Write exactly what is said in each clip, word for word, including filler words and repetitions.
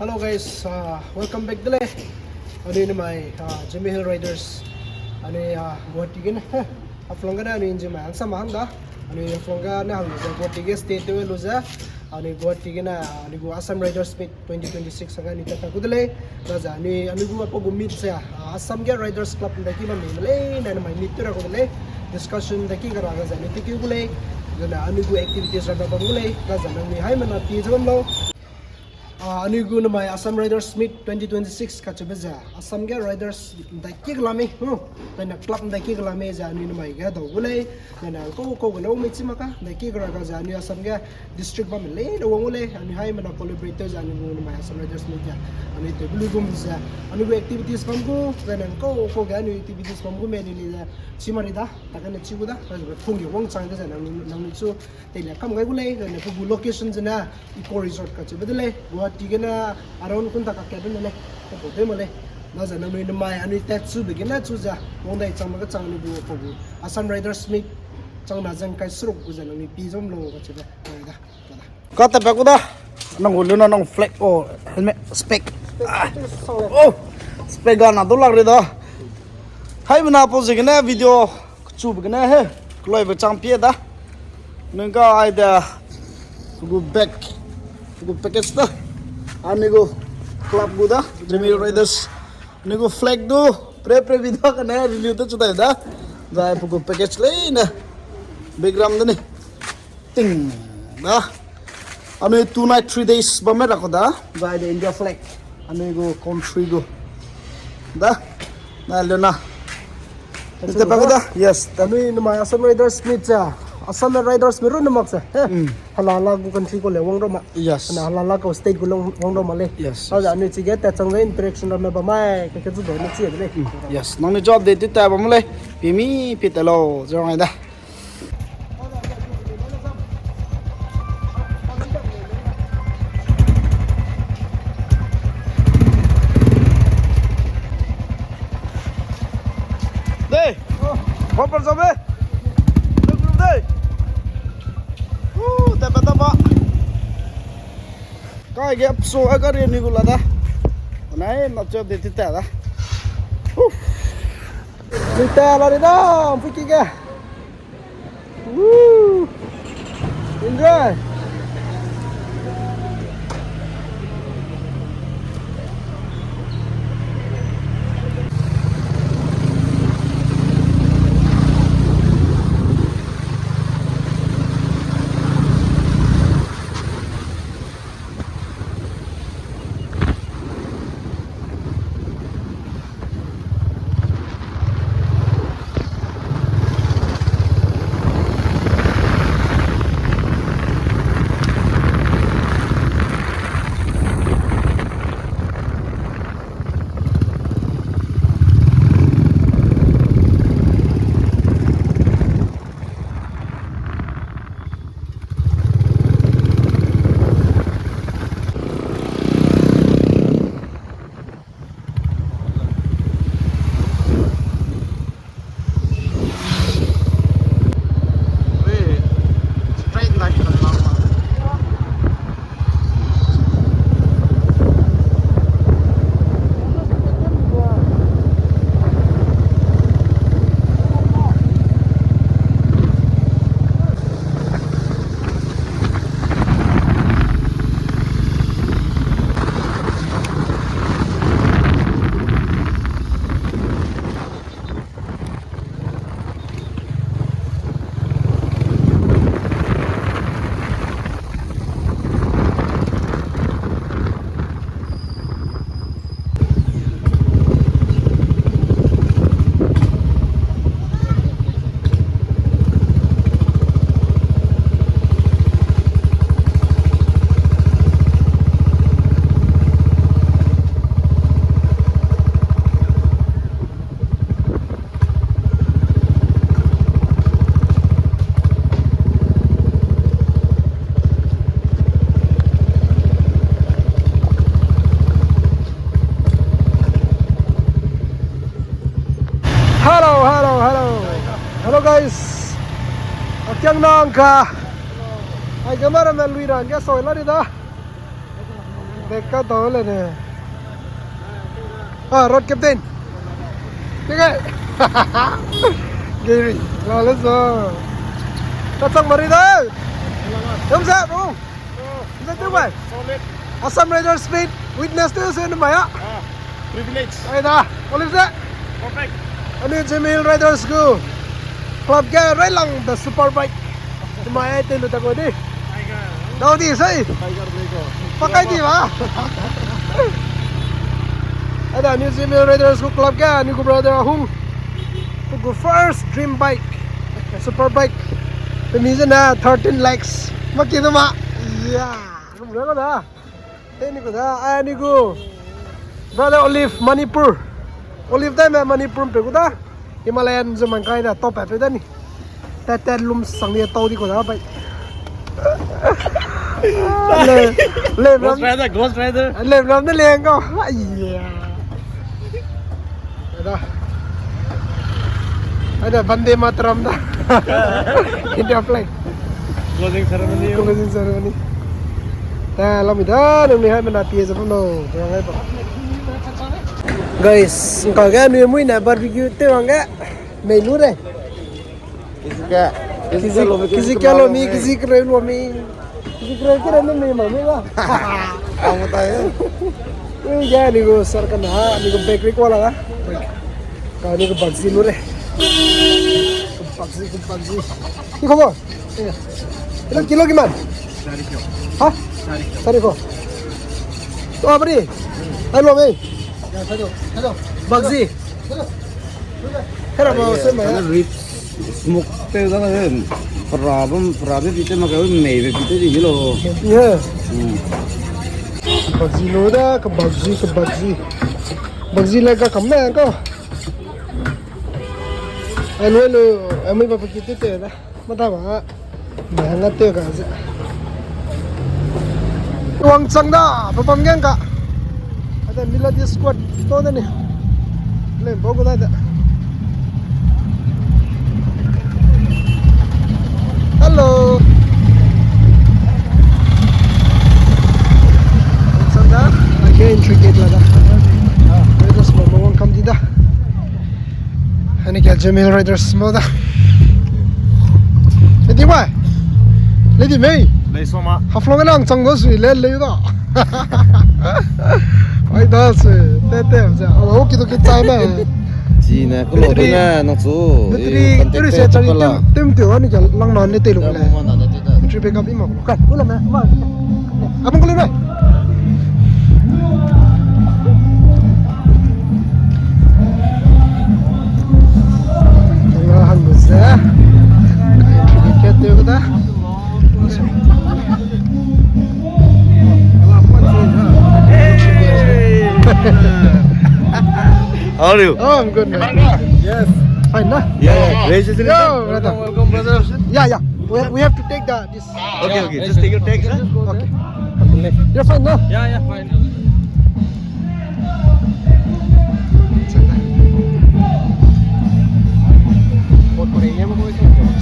Hello guys, uh, welcome back de lei. Anui namai, uh, Zeme Hill Riders. Anui, uh, Guwahati gene, Haflong gene anui Zeme hangsam hang da. Anui Haflong gene hang lu ze Guwahati ge stay tew lu ze. Anui Guwahati gene, uh, anui gu Assam Riders Meet twenty twenty-six hangge anui tat ta gu de lei. Daze anui, anui gu apau gu meet ze, uh, Assam ge Riders Club ndai ki bam mei me lei, nai namai meet tew ra gu de lei. Discussion ndai ki ga ra ga ze anui tekeu gu lei. Zene anui gu activities ra ga bam gu lei. Daze nangnui haimena pie ze bam lau. Ah, anui gu namai Assam Riders Meet twenty twenty-six kacheube ze, Assam ge riders ndai ki kelame, hmm, zene club ndai ki kelame ze anui namai ge dau gu lei, zene kau kau ge lau mei chi mak ka, ndai ki kera ga ze anui Assam ge district bam leine wang gu lei, anui haimena collaborate ze anui gu namai Assam Riders Meet ge, anui tewbe luigum ze, anui gu activities bam gu, zene kau kau ge anui activities bam gu mei anui lei ze, chi mari da, ta kane chi gu da, phung ge wangchang de ze nangnui, nangnui chu, teilia kam gai gu lei, zene pe gu location zene, Eco Resort kacheube de lei, Guwahati gene around kunta kakat de lei, pe gu de ma lei. Daze nangnui namai anui tat chube gene chu ze, wang dai chang ma kechang anui gu pe gu Assam Riders Meet, chang na zeng kai seruk gu ze nangnui pie ze bam lau kacheube, da, da. Ka tat pa gu da, nang gu luna nang flag o, helmet, spec. Ah. Oh, spec ga na du lak re da. Haimena pau ziegene video kechube gene he, keloibe chang pie da. Nang ka ai da, pe gu bag, pe gu package da. Anui gu club gu da, Zeme Hill Riders. Anui gu flag du, pre pre video kane review te chu dai da. Zai pe gu package leine. Background de ni. Ting da. Anui two night three days bamme ra ku da. Zai de India flag. Anui gu country gu. Da. Na luna. Ite pa ku da. Yes. Anui namai Assam Riders Meet ze. Assam Riders me ru namak ze. He. Hala hala gu country gu le wang ro ma. Yes. Na hala hala gu state gu long wang ro ma lei. Yes. Aza anui chige tat chang ze interaction ramme bam mai. Ke ke zu do ni chi de lei. Yes. Nangnui chu update te ta bam lei. Pimi pi ta lau. Zai ngai da. Dei! Proper zabe! Dei! Uh, tapa, tapa! Kai ge apso a gari ni gu la da. Nai, na cho de ti ta da. Uh! Ni ta la ri da, mpui ki ge. Woo! Enjoy! Hello, hello, hello. Hello, guys. Akyang nang ka. Ai, camera man lui ran ge soi la ri da. Deka tau le ne. Ah, road captain. Tiga. Gary, la le so. Ka chang mari da. Thumbs up, bro. Thumbs up, bro. Assam Riders meet witness to se ne maya. Privilege. Ai da, Olive ze. Perfect. Anui Zeme Hill Riders gu club ge railang the super bike. Mai ai te lu ta ko di. Dau di sai. Pakai di ba. Ada anui Zeme Hill Riders gu club ge anui gu brother Ahung. Gu first dream bike. Super bike. Pe mi ze na thirteen lakhs. Ma ki da ma. Yeah. Kum ra ko da. Teni ko da, ai ni gu. Brother Olive, Manipur. Olive dai me Manipur pe gu da. Himalayan ze mang kai da, top pe da ni. Tat tat lum sang ni tau di ko da bai. Le, le, Ghost Rider, Ghost Rider. Le, ram ne le ko. Ai ya. Ada. Ada Vande Mataram da. India flag. Closing ceremony. Closing ceremony. Ta lam da nang ni hai mana pie zam no. Guys, ngka ga nui mui na barbecue te wang ga. Mei lu re. Kizi ka, kizi ka lo mi, kizi ka lo mi, kizi ka lo mi. Kizi ka lo mi, kizi ka lo mi ma mi ba. Kamu tai. Ui, ya ni go sar ka na, ni go bakery ko la. Ka ni go bagzi lu re. Bagzi, bagzi. Ki khobor? Kilo, kilo ki man? Ha? Sari ko. To abri. Hello, mei. Bagzi. Kera ba se ma. Rib smoke te da na, para bam, para be pite ma ka mei be pite di lo. Ye. Hmm. Bagzi lo da, ka bagzi, ka bagzi. Bagzi la ka kam na ka. Anu lo, ami ba pite te da. Mata ba. Mahanga te ka ze. Wangchang da, babam gang ka. Ada Miladi squad to da ni. Lem bo gu da da. Hello. Wangchang da, again entry gate la da. Ah, welcome di da. Ani kia Zeme Hill Riders mo da. Edi bai. Ledi mei. Lei soma. Haflong nang chang go sui le le da. Ai da se. Te te se. Oh, ki to ki chai me. Ji ne ko lo ne nang chu. Battery, battery se charge tem tem ani kia lang nan le te lo le. Battery backup i ma ko. Kan, ko la me. Ma. Abang ko le me. Kanga han bu ze. Kai ki ke te da. How are you? Oh, I'm good, man. Yes. Fine, na? Yeah, yeah. Yo, brother. Welcome, welcome, brother. Yeah, yeah. We have, we have to take the this. Okay, okay. Just take your tags, huh? Okay. You're fine, no? Yeah, yeah, fine.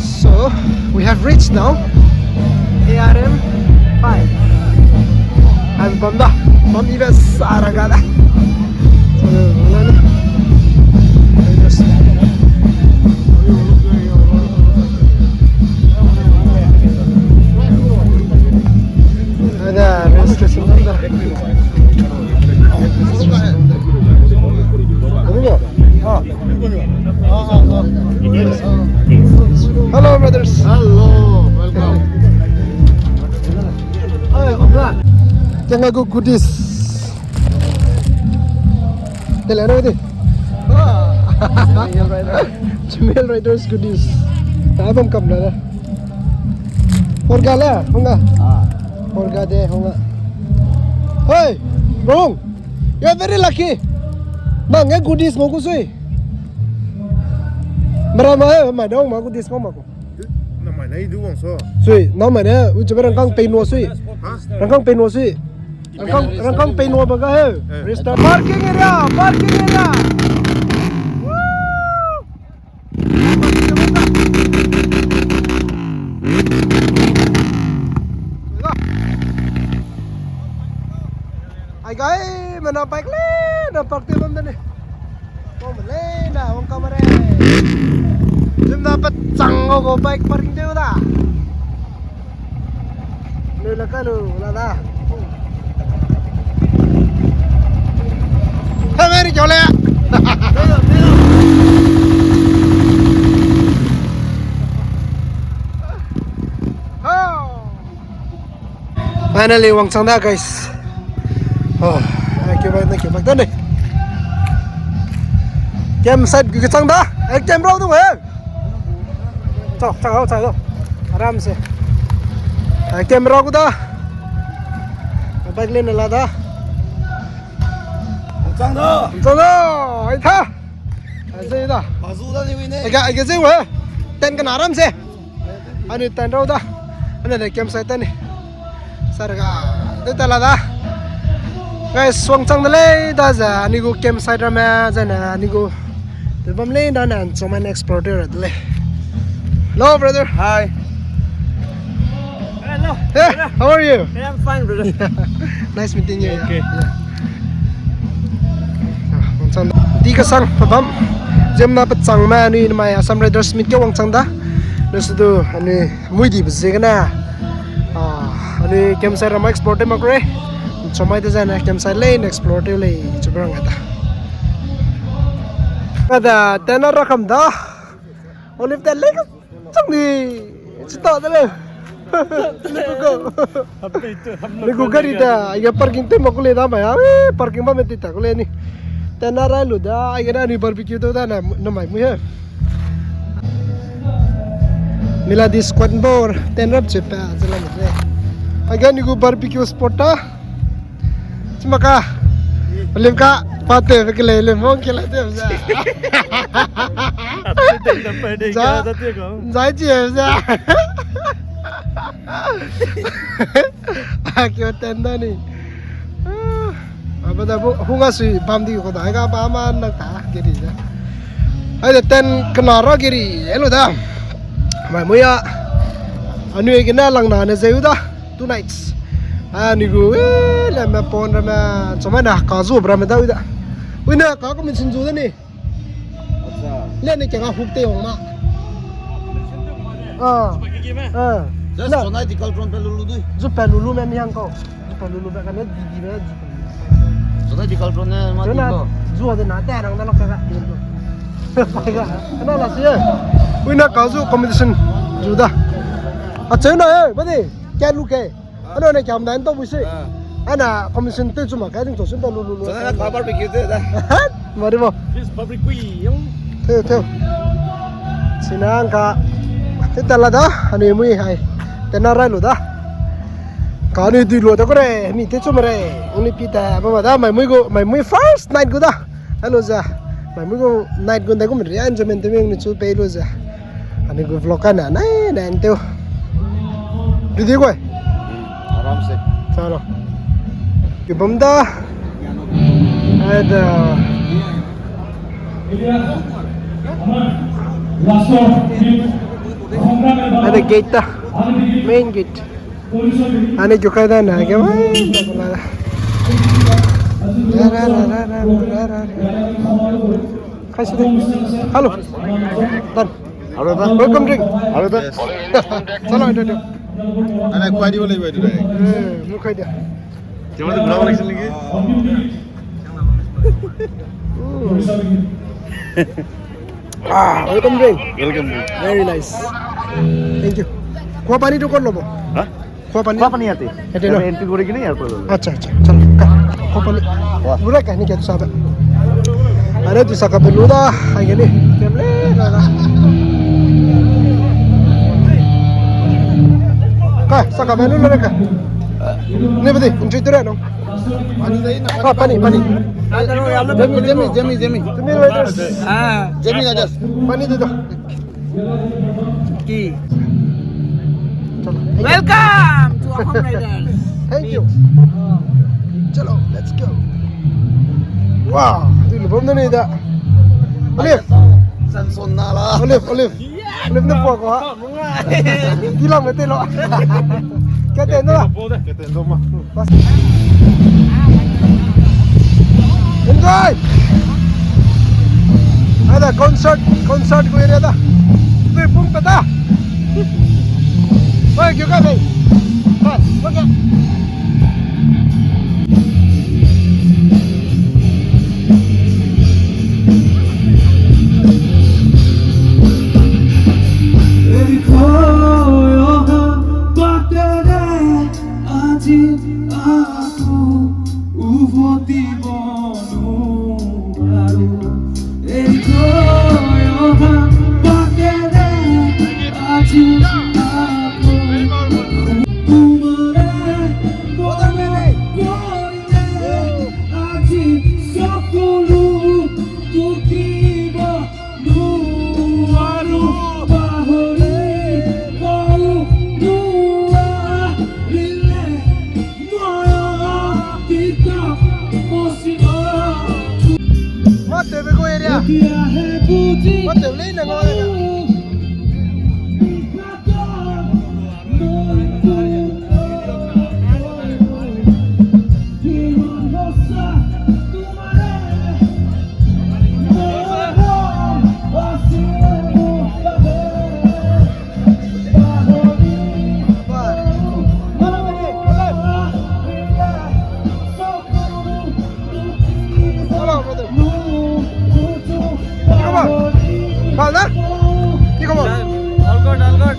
So, we have reached now A R M five. And bam da, bam ibe sara ga da. So, ada rail station da. Hello, brothers. Hello, welcome. Kanga gu goodies. Tele no di. Zeme Hill Riders goodies. Ta bam kam la da. Horga la, honga. Ah. Horga de, honga. Hey, Rong. You are very lucky. Nang nge goodies mo ku sui. Mera ma he, ma dong ma goodies mo ma ku. Namai nai du wang so. Sui, namai ne, u chebe rangkang pei no sui. Ha? Rangkang pei no sui. Rangkang, rangkang pei no ba ga he. Eh. Restart. Parking area, parking area. Woo! Mana bike le na park te bam da ne. Ko me le na wang kamare. Jim na pa chang go bike parking te da. Lu la ka lu la da. Hai, meri kyo le. Oh. Finally, wangchang da, guys. Oh, ai, ke bai, na ke bai, da ne. Campsite ke chang da. Ai, camp rau du, eh. Chao, chao, chao, chao. Aram se. Ai, camp rau gu da. Bike le na la da. Chang da. Chang da. Ai, tha. Ai, se da. Bazu da ni wine. Ai, ga, ai, ga, se wa. Tent ka na aram se. Ani tan rau da. Ani ne campsite ta ni. Sarga. De ta la da. Guys, wangchang de lei da za. Ani gu campsite ramme za na ani gu. De bam lei da na, so man explore de lei. Hello, brother. Hi. Hello. Hey, brother. How are you? Hey, I'm fine, brother. Nice meeting you. Okay. Yeah. Ah, wangchang. Di ka sang, pa bam. Jim na pa chang ma, ani mai Assam Riders Meet ke wangchang da. Nesu du, ani mui di be ziegene. Ah, ani campsite ramme explore te mak re. Chomai te zane campsite lei explore te lei chubrang ta. Kada tena rakam da. Olive te lei ka chang di. Chita de le. Ni gu gari da, ya parking te mak le da mai. Ah, parking ba me ti ta ku le ni. Tena rai lu da, ai ga na ni barbecue to da na, na mai mui he. Mila di squad bor, ten rap chepa, jela mut le. Aga ni gu barbecue spot ta. Chimaka. Lim ka, pate, ke le, le mong ke la te za. Za, za chi za. A, kio ten da ni. Ah, ba da bu, hunga sui bam di ko da, ga ba ma na ta, ke di da. Ai da ten kena ra ke ri, hello da. Mai muya. Anu e kena lang na ne zeu da. Two nights. Ani gu, eh, le me pon ra me, so mai na ka zu bra me da u da. Ui na ka ko min sin zu da ni. Acha. Le ne ke ga huk te ong ma. Ah. Ah. Just na. Sonai di kaltron pe lulu dui. Zu pe lulu me mi hang ko. Zu pe lulu be ka ne di di be zu pe lulu. Sonai di kaltron ne ma di ko. Zu de na te rang da lo ka ga. Pai ga. Ana la si. Ui na ka zu accommodation zu da. Acha na e, ba de. Kya lu ke. Ano ne kiam dan to bu si. Ah. Ana commission te chuma ka ding to sun to lu lu lu. Sana ka barbecue te da. Mari mo. This barbecue yung. Teu teu. Sinang ka. Te ta la da. Ani mui hai. Te na rai lu da. Ka ni du lu da ko re. Mi te chuma re. Uni pi ta ba ma da mai mui gu, mai mui first night gu da. Hello za. Mai mui gu night gu da gu mi ria enjoyment te mi ni chu pe lu za. Ani gu vlog ka na nai nai teu. Video ko. Hmm, aram se. Chalo. Ki bam da. Ada. Ada gate ta. Main gate. Ani kyo kai da na ke. Kai su de. Hello. Done. Hello, done. Welcome drink. Hello, done. Yes. Chalo, ito, ito. Ana kuai di wala ibai tu dai. Eh, mu kai dia. Cuma tu berapa lagi lagi? Hmm. Ah, welcome drink. Welcome drink. Very nice. Thank you. Kua pani tu kon lo bo? Hah? Kua pani? Kua pani ate. Ate lo. Entry gore ki nahi airport lo. Acha, acha. Chalo. Ka. Kua pani. Wah. Bura ka ni kya tu sa ba. Are tu sa ka belu da. Ai ni. Kemle la la. Ka, sa ka belu lo ka. Ne bade, entry tu re no. Ah, pani, pani. Jemi, jemi, jemi, jemi. Tumi waiters. Ah, jemi na just. Pani de do. Ki. Chalo. Welcome to Assam Riders. Thank you. Chalo, let's go. Wow, tu lu bom da ni da. Olive. Sanson na la. Olive, Olive. Olive ne po ko ha. Di lang me te lo. Kete no. Kete no ma. Bas. Hey! Ada concert, concert gu area da. Pui pung pa da. Oi, kyo ka bei. Ba, okay. Mâ tewbe gu area. Mâ tew leine ngau le. Hello, brother. কি খবৰ? ভাল না? কি খবৰ? All good, all good.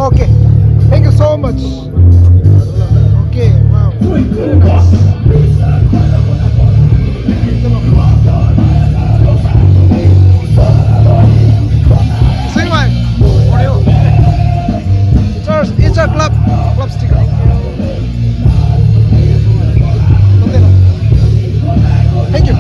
Okay. Thank you so much. Okay, wow. Very nice. Sing, man. It's a, it's a club, club sticker. Thank you.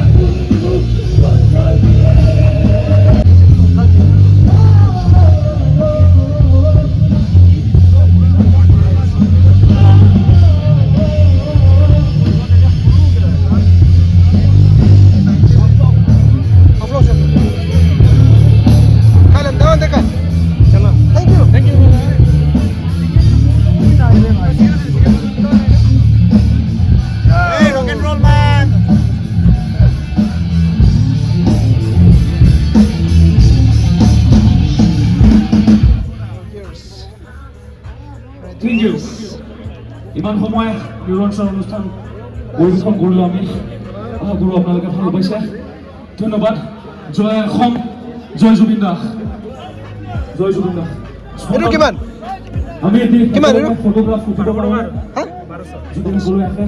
Thank you. Thank you. Hey, rock and roll, man. Thank you. ইমান সময় নিৰঞ্জন অনুষ্ঠান পৰিৱেশন কৰি আমি, আহ, গুৰু আপোনালোকে ভাল পাইছে। ধন্যবাদ। জয় অসম, জয় জুবিন দা। জয় জুবিন দা। এইটো কিমান? আমি এতিয়া কিমান এইটো? Photograph, photograph. হা? জুবিন গুৰু আছে।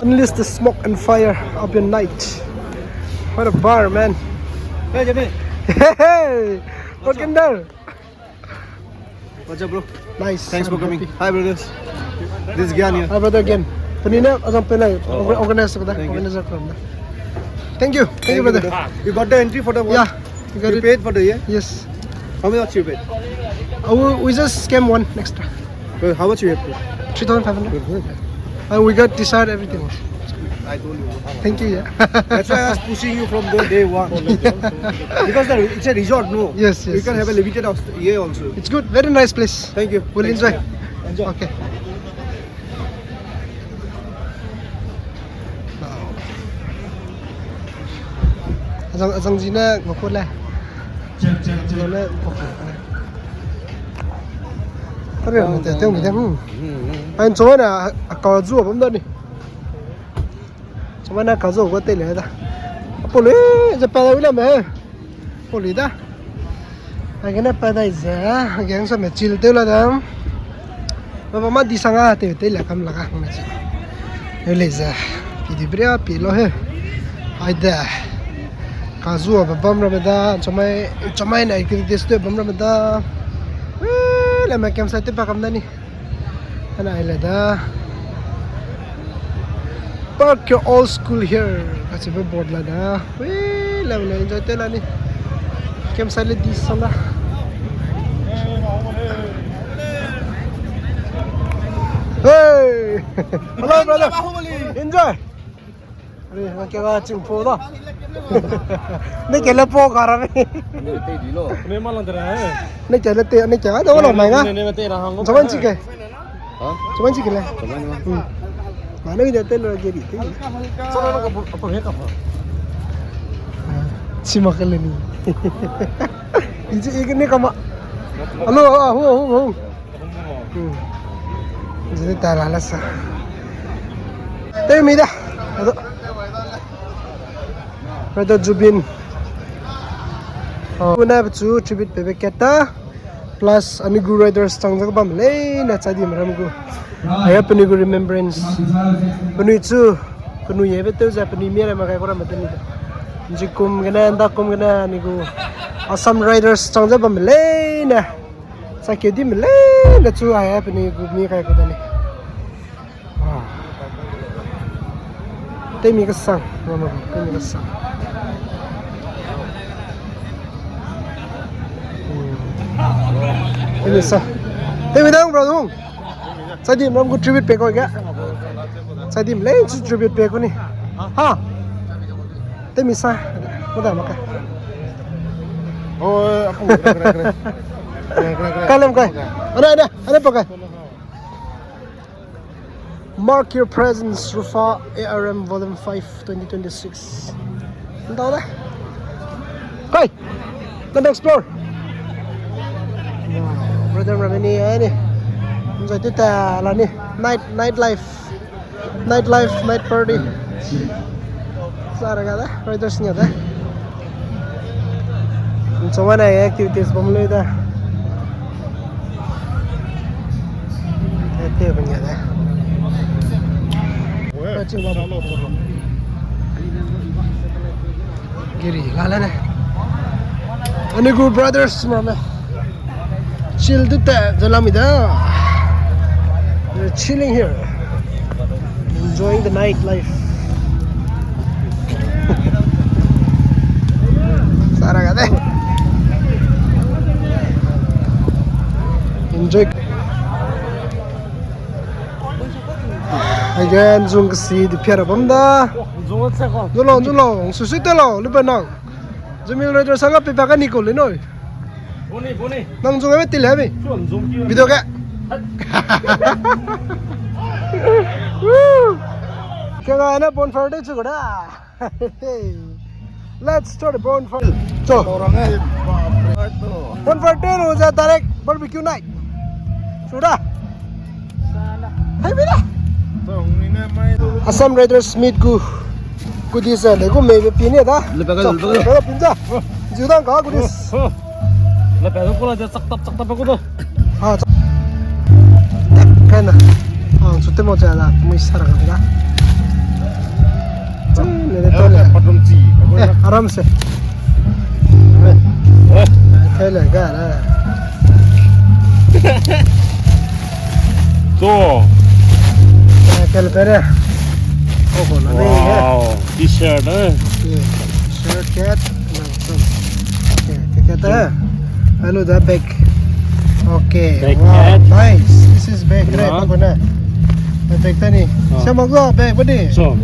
Unleash the smoke and fire of your night. What a bar, man. Hey, Jimmy. Hey, hey. What can there? What's up, bro? Nice. Thanks for coming. Hi, brothers. This is Gyan here. Hi, brother, again. Penine azang penai. Oh, organize ko da. Thank you. Organize ko da. Thank you. Thank you, brother. You got the entry for the one? Yeah. You paid for the year? Yes. How much you paid? Uh, we, we just came one extra. Well, how much you have paid? Three thousand five hundred. And we got dessert, everything. I told you. Thank you, yeah. That's why I was pushing you from the day one. Because the, it's a resort, no? Yes, yes. You can have a limited house here also. It's good. Very nice place. Thank you. We'll enjoy. Enjoy. Okay. Azang, azang zine ngokole. Azang zine ngokole. Are, te, te, te, hmm. Ai, nchomai na, a, ka zu bam da ni. Nchomai na ka zu ga te le da. Apo le, ze pa da wila me. Poli da. Agene pa dai ze, ageng sa me chil tew la da. Baba ma di sanga tew tew la kam la ka me chi. Yo le ze. Pi di bria pi lo he. Ai da. Ka zu a ba bam ra me da, chamai, chamai na activities tew bam ra me da. Eh, la me campsite tew pa kam da ni. Ana ai le da. Park your old school here. Kachibe board la da. Wee, la le enjoy te la ni. Campsite le di sala. Hey! Hello, brother. Enjoy. Ke ga ching po da. Ne ke le po ka ra me. Ne ma lan de ra. Ne ke le te, ne ke ga da lo mai ga. Ne, ne, ne, te ra hang. Zaman chi ke. Ha? Zaman chi ke le. Zaman ma. Hmm. Ma ne de te lo ke di te. Sa na ka po, po he ka po. Chi ma ke le ni. Iji ige ne ka ma. Alo, ah, ho, ho, ho. Hmm. Jini ta la la sa. Te mi da. Ado. Brother Zubeen. Oh, una chu tribute pe be keta. Plus, anui gu riders chang ze bam leine chai di meram gu. Aya penui gu remembrance. Penui chu, penui ye be tew ze penui mi re ma kai ko ra ma te ni. Nji kum gene, nda kum gene, anui gu Assam riders chang ze bam leine. Sa ke di me le, le chu ai, eh, penui gu mi kai ku da ni. Ah. Te mi ka sang, mama, te mi ka sang. Hmm. Te mi sang. Te mi dang, bro, dong. Sa di, mama, gu tribute pe ko ga. Sa di, le, chu tribute pe ko ni. Ha? Te mi sa. Mo da, ma ka. Oh, aku, kre, kre, kre. Kre, kre, kre. Kalem kai. Ada, ada, ada pakai. Mark your presence, Rufa, A R M Volume five, twenty twenty-six. Entau da. Kai. Let me explore. Wow, brother Ramani, eh, ni. Enjoy te ta la ni. Night, night life. Night life, night party. Sa ra ga da, riders nia da. Chongana activities bam lui da. Active nia da. Giri, la la ne. Anui gu brothers ma me. Chill du te, jalam ida. We're chilling here. Enjoying the nightlife. Sa ra ga de. Enjoy. Again, zung kasi di piara bam da. Zung se ko. Zung lo, zung lo. Susu te lo, lu pe nang. Zumil Riders sanga pe pa ka ni ko le noi. Boni, boni. Nang zung ebe til hebe. Video ke. Ke ga na bonfire de chu da. Let's start the bonfire. Cho. Bonfire ten ho ja direct barbecue night. Suda. Hai bida. Assam Riders meet gu. Kudi sa le gu mei be pin da. Le pe ga, le pe ga. Pin da. Jiu dang ka kudi. Le pe ga ko la ja chak tap chak tap ko do. Ah, chak. Kan na. Ah, su te mo ja da. Mui sar ka da. Chang le le to le. Patrum chi. Eh, aram se. Eh. Kai le ga na. So. Eh, kel pere. Oh, ko na ni. Wow, t-shirt, eh. Okay. Shirt, cap, langsung. Okay, ke kata. Anu da bag. Okay. Bag. Wow, nice. This is bag, right? Bag na. Bag tani. Sama gua bag bade. So.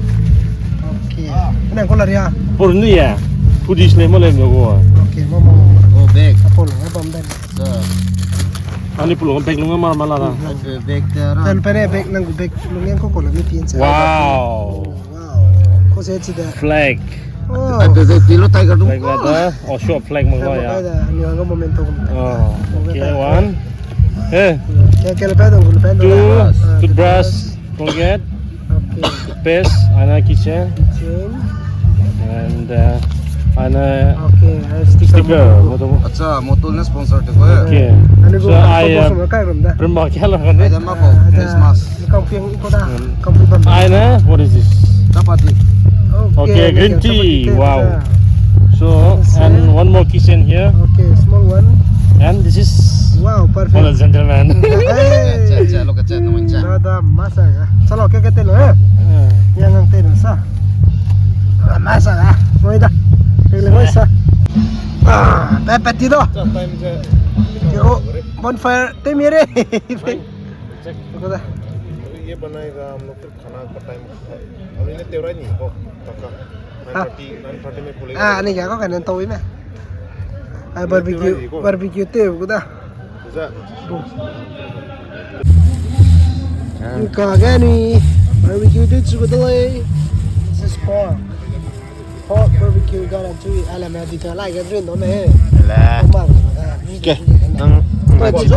Okay. Nang ko la ria. Por ni ya. Foodies le mo le mo go. Okay, mo mo. Oh, bag. Apol bam dan. Ani pulo bag lung ma ma la na. Bag te ra. Tan pere bag nang bag lung yang ko ko la mi pin sa. Wow. Wow. Ko se chi da. Flag. Oh. Bag te lo tiger dung. Flag la da. Oh, sure flag mang la ya. Ni ang momento. Oh. Okay, one. Eh. Ya ke le pa dong, le pa dong. Two, toothbrush. Colgate, okay. Paste, ana kitchen, kitchen. And, uh, ana okay, uh, sticker, sticker, motor. Acha, motor ne sponsor te ko. Okay. Ani so go I, uh, sponsor kai rum da. Prima kya la kan? Ada ma ko, ah, ada face mask. Kau piang ko da. Hmm. Kau piang. Ana, what is this? Chapati. Okay, okay, green tea. Chapati, wow. So, and one more kitchen here. Okay, small one. And this is, wow, perfect. For the gentleman. Hey. Check, check, check, look at that, no one check. Brother, masa ga. Chalo, ke ke te lo, eh? Eh. Yang ang te lo sa. Ah, masa ga. Moi da. Ke le moi sa. Ah, pe pe ti do. Ke o, bonfire te mi re. Check. Ko da. ये बनाएगा, हम लोग फिर खाना का टाइम, हम इन्हें तेवरा नहीं को, पक्का। हाँ। नाइन थर्टी, नाइन थर्टी में खुलेगा। हाँ, नहीं क्या को कहने तो ही मैं। आ, ये barbecue, तेवरा नहीं को। Barbecue तेव को दा। Is that? Ka gani, barbecue तेव चुका तो ले। This is pork. Pork barbecue ga na chui, ala me di ta lai ga drin do me. Le. Ke, nang, nang, di zo.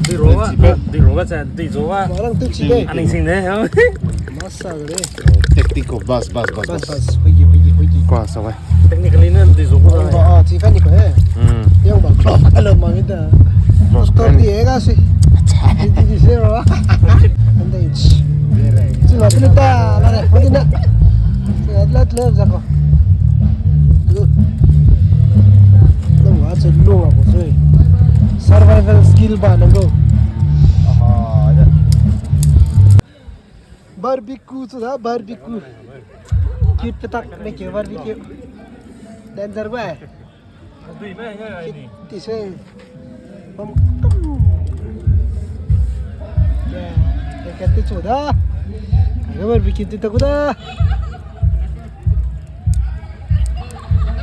Di ro ga, di ro ga, di zo ga. Nang tu chi de. Aning sing de. Masa ga de. Tactical, bas, bas, bas, bas. Bas, bas. Hui gi, hui gi, hui gi. Kwa sa wai. Technically na di zo ga. Ah, chi fa ni ko he. Hmm. Yang ba, clock, ala ma mi da. Clock, clock fan. Di e ga si. Di, di, di, zero. Andai. Chi la, chi la, ta, la re, hui na. Chi la, la, la, za ko. Nang wa che lu a ko se. Survival skill ba nang ko. Aha, ya. Barbecue chu da, barbecue. Cute petak, make barbecue. Danger ba. Dui me ngai ai ni. Ti se. Bam kam. Ya, ya ka ti chu da. Ka barbecue ti ta ku da.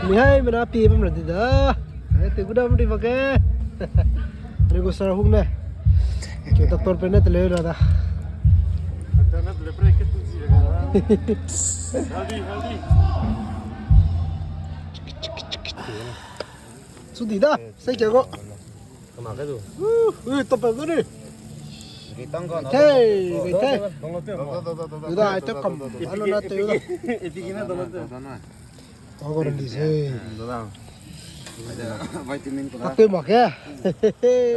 Ni hai mena pi bam ra di da. Ai, te ku da mri ba ke. Re ko sar hung ne. Ke doctor pe ne te le ra da. Doctor ne te le pre ke tu zi ga. Healthy, healthy. Su di da, sai ke ko. Kama ke du. Uh, uh, to pa ko ni. Ri tang ko. Hey, ri te. Dong lo te. Dong lo te. Ri da, ai to kam. Alo na te. Epi ki na dong lo te. Ka ko ran di se. Vitamin ko. Tak te ma ke.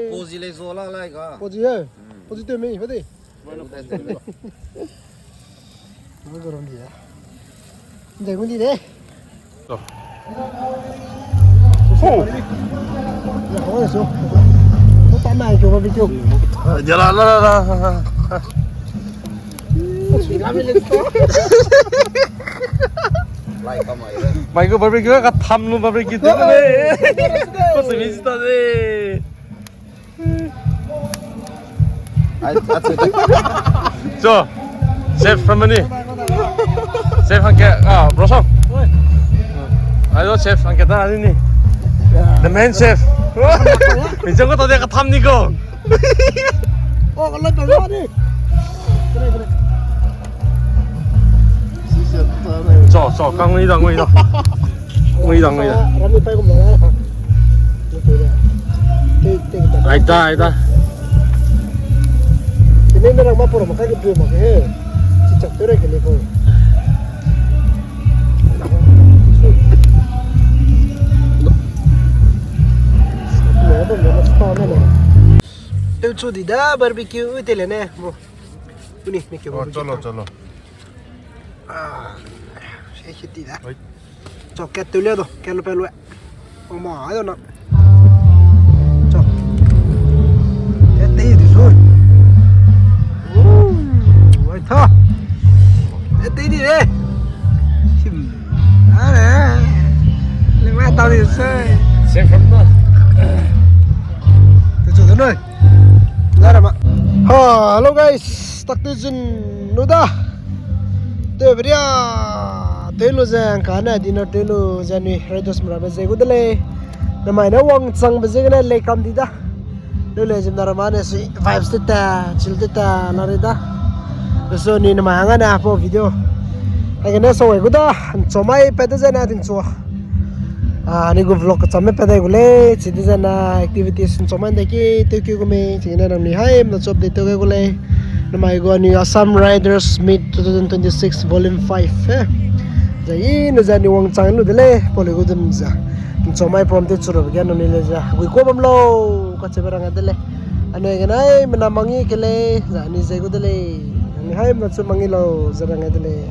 Pozi le zo la lai ka. Pozi e. Pozi te mi, hadi. Ka ko ran di ya. Ndai ko di de. Oh. Ya, ko so. Ko ta mai ko barbecue. Ya la la la la. Mai ko barbecue ka tham lu barbecue te ne. Ko se mi sta de. Ai, a, tu, tu. So, chef from mani. Chef hangke, ah, bro song. Ai, lo chef hangke ta ni ni. The main chef. Mi jang ko ta de ka tham ni ko. Oh, kalau tak ni. So, so, kang ni dang, ni dang. Ngui dang, ngui dang. Rami pai kum dang, ah. Ai da, ai da. Ini merang ma poro makai ke dui ma ke he. Cicak tere ke ni ko. Teu chu di da barbecue, ui te le ne, mo. Uni, ni ke barbecue. Oh, chalo, chalo. Ah, se khiti da. Oi. Cho, kat tu le do, kat lu pe lu. O ma, ai do na. Cho. Kat te di so. Ui, ai tha. Kat te di le. Sim. Are. Le ma tau di so. Chef from the. Te chu de noi. Hello guys, tak te zun nu da. Te bria, te lu ze ngka ne dinner te lu ze nui riders merabe ze gu de lei. Namai ne wangchangbe ze gene lei kam di da. Lu le zim na rama ne si vibes te ta, chill te ta, na re da. So ni namai hangge ne aipau video. Aigene so gu da, nchomai pe de ze na tingchua. Ah, ni gu vlog kacham me pe dai gu lei, chi de ze na activities nchomai de ki, teu ki gu mei, chi ne nang ni hai, mna chop de teu gu lei. Namai gu ni Assam Riders Meet two thousand twenty-six Volume five, eh. Zai i ne ze ni wangchang lu de lei, pau le gu dum ze. Nchomai prom te churube ge nang ni le ze. Gui ko bam lo, kache be rang de lei. Anui ge nai, mena mangi ke lei, zai ni ze gu de lei. Nang ni hai, mna chu mangi lo, ze rang de lei.